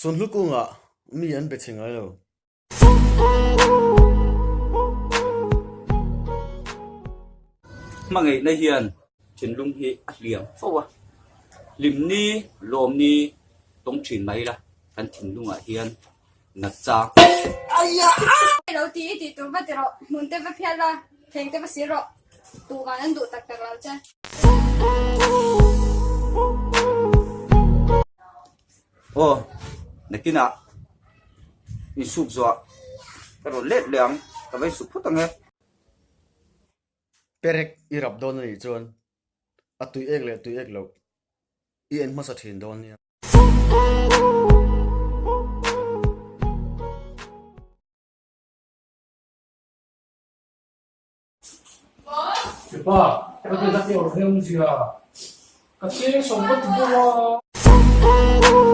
Sunhlu kungah mi an be chhe ngai lo. Hmangaihna hian thinlung hi a hliam fo a, hlimni lawmni tawng thin mai la kan thinlungah hian nat chang. Lo ti i tih tur va ti rawh, hmun te va phiat la, thleng te va sil rawh, tuman an duh tak tak lo che. Aw, nakinah insuk zuah ka rawn let leh ang, ka va insuk phawt ang e. Perek i rap dawn a nih chuan a tui ek leh tui ek loh i en hmasa thin dawn nia. Chepa, ka ti na ti awr hleng zia. Ka cheng sawm ka ti bawk a.